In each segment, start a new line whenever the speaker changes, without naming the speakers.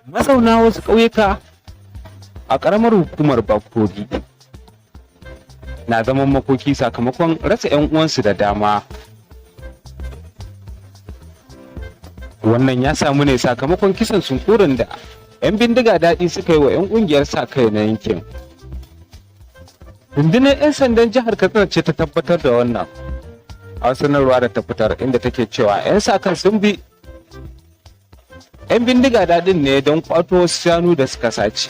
Mazauna wasu ƙauyuka a ƙaramar hukumar Bakori na zaman makoki sakamakon rasa 'yan uwansu da dama. Wannan ya samu ne sakamakon kisan sunkurin da 'yan bindiga daɗi suka yi wa 'yan ƙungiyar sa kai na yankin. Rundunar 'yan sandan jihar Katsina ce ta tabbatar da wannan a sanarwa da ta fitar, inda take cewa 'yan sa kan sun bi 'yan bindiga daɗin ne don kwato wasu shanu da suka sace,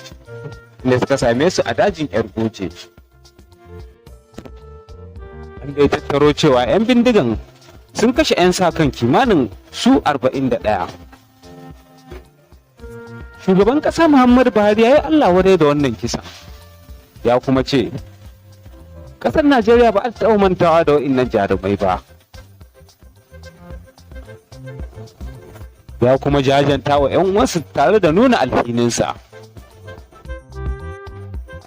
da suka same su a dajin 'Yar Goje. An dai tattaro cewa 'yan bindigan sun kashe 'yan sa kan kimanin su 41. Shugaban ƙasa Muhammadu Buhari ya yi Allah wadai da wannan kisan, ya kuma ce ƙasar Najeriya ba a taɓa mantawa da wa'innan jarumai ba. Ya kuma jajanta wa 'yan uwansu tare da nuna alhininsa.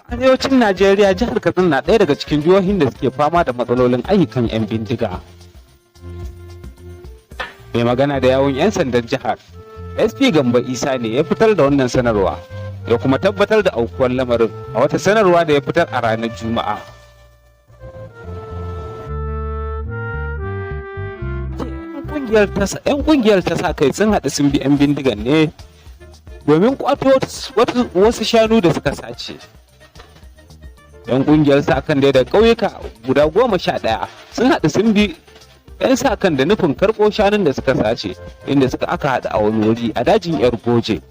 Arewacin Najeriya, jihar Katsina na ɗaya daga cikin jihohin da suke fama da matsalolin ayyukan 'yan bindiga. Mai magana da yawun 'yan sandan jihar, SP Gambo Isa, ne ya fitar da wannan sanarwa, ya kuma tabbatar da aukuwar lamarin a wata sanarwa da ya fitar a ranar Juma'a. 'Yan kungiyar ta sa kai sun haɗu sun bi 'yan bindigan ne domin kwato wasu shanu da suka sace. 'Yan kungiyar sa kan da ƙauyuka guda 11 sun haɗu sun bi 'yan sa kan da nufin karɓo shanun da suka sace, inda suka aka haɗu a wani wuri a dajin 'Yar Goje.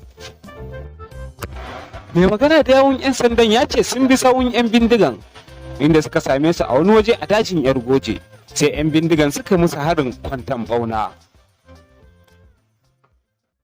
Mai magana da yawun 'yan sandan ya ce sun bi sawun 'yan bindigan, inda suka same su a wani waje a dajin 'Yar Goje, sai 'yan bindigan suka musu harin kwantan bauna.